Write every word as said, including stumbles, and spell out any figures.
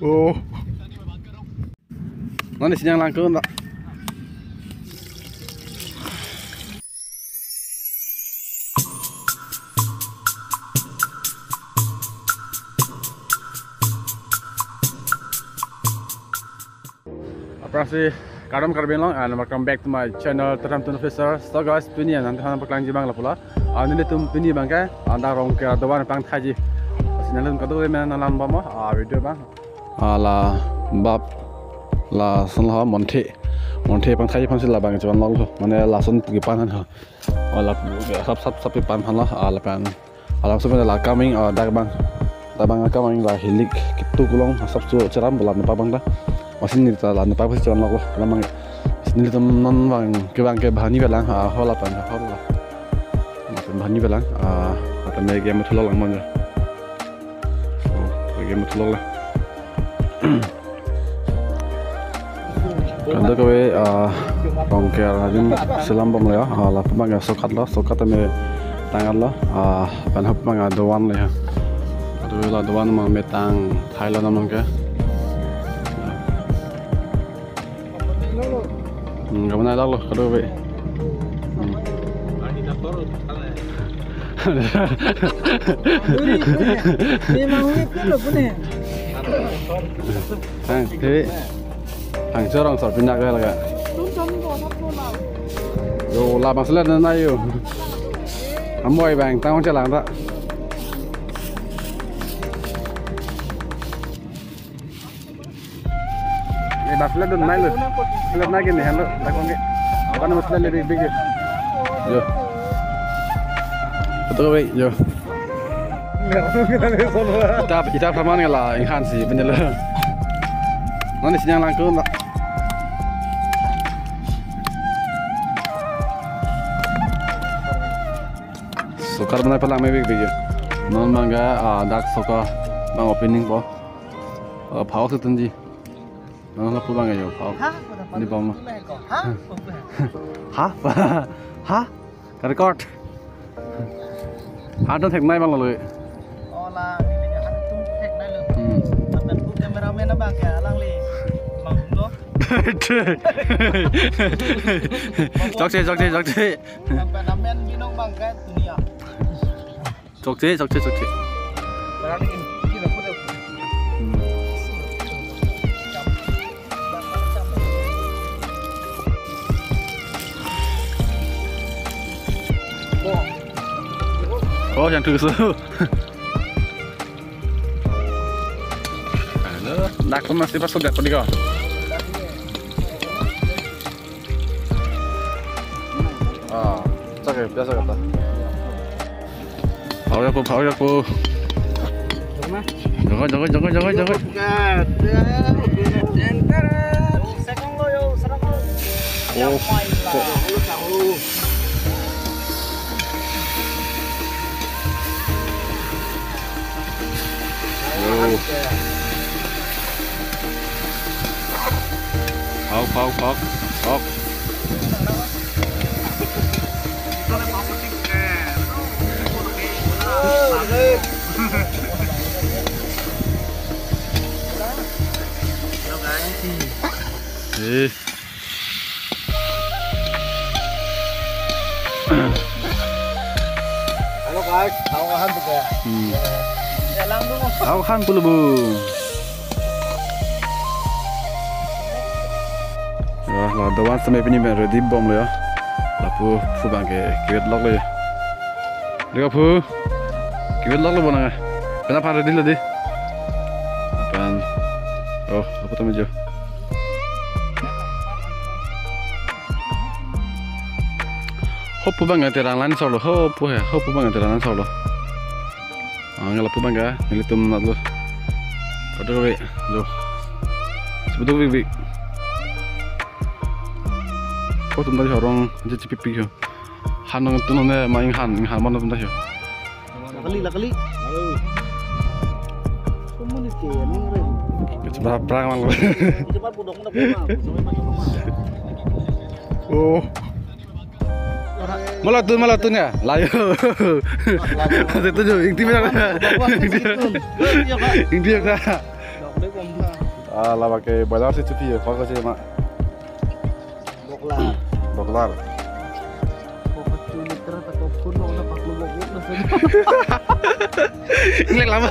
Oh. Nonsi nanglang ko na. Aphrangsi kardom Karbi Anglong and welcome back to my channel Terham Tun Officer. So guys, pini an than paklang jibang lapu la. Ah, nelitum pini abangke, ah, dak Rongker dovan pangthaji. Si nelitum kadokave men nanglang bom, ah, video abang. Ah, la bap, lason la monthe. Monthe pangthaji aphansi labang chevan lok lo. Mane lason kipan han ha. Oh, la sap sap sap kipan han la, ah, lapen. Alam sebenarnya la coming, ah, dak abang. Dak abang coming la hilik kitu kulong asap su cheram bola nepa abang ta. Masi neli ta la nepa pasi chevan lok lo. Alam abang. Nelitum non abang ke abangke bahani belang, ah, hol lapen hol la. Lapen bahani belang, ah, lapen ne game thulok lang abang. Oh, game thulok lang. Kadokave, ah, Rongker adim selam bomlo ya. Ah, lapu abang ya sokat lo, sokat me tangar lo. Ah, pen hap abang ya dovan lo ya. Aduh, la dovan ma me tangthai lo namang ke. Hmm, kamu naik lo, kadokave. Hmm. Memang wip lo punya. Hang, he. Hang, jorong sor pindah ke laga. Yo, labang selet na yo. Amoi bang, tang chelang ta. Eh, bas le dun mai lo. Le mai ke ni han lo, la kong ke. Kan mas le big big. Yo. Kadokave, yo. Ita, ita paman ngala inghan si, punya lo. Nonsi nanglang ko na. Sokat abang palang me big big yo. Non abangke, ah, dak sokat abang opening po. Ah, phak si tunji. Non lapu abang yo, phak. Ha? Ni bom. Ha? Ha? Ha? Ka record. Ha, don thek nai abang lo. Oh, la, ni ni han tum thek nai lo. Hmm. Lapen pu cameraman abangke alangli mang lo. Chokche, chokche, chokche. Lapen amen binong abangke dunia. Chokche, chokche, chokche. Oh, yang tuh. Halo, dak pun masih pas sudah pergi kok. Ah, cak ya, biasa kata. Phak ya po, phak ya po. Jogo, jogo, jogo, jogo, jogo. Oh, kok. Yo. Phak, phak, phak, phak. Eh. Hello guys, ako kahan juga. Hmm. Ako kahan pulo bu. Ya, la dovan seme pini abang ready bomlo ya. Lapu phu abangke kivet loklo ya. Deka phu. Kivet loklo bonang. Penap aphan ready lo di. Aphan. Oh, lapu tame jo. Hopu abang ya terang lan solo, hopu ya, hopu abang ya terang lan solo. Ang lapu abangke, nelitum nat lo. Kadokave, lo. Sebut big big. Ko tum tadi orang aja cepipik yo. Han nong tu nong ne main han, main han mana tum tadi yo. Lakali, lakali. Halo. Kamu ni ke, ni re. Cepat perang mang lo. Cepat budok mana perang. Sampai macam mana? Oh. Mo latum, mo latum ya? Layo. Ate tu jo, ingti mana? Ingti ya ka. Ah, lama ke bazar si chupi ya, kok si ma. Boklar. Boklar. Ingleg lama.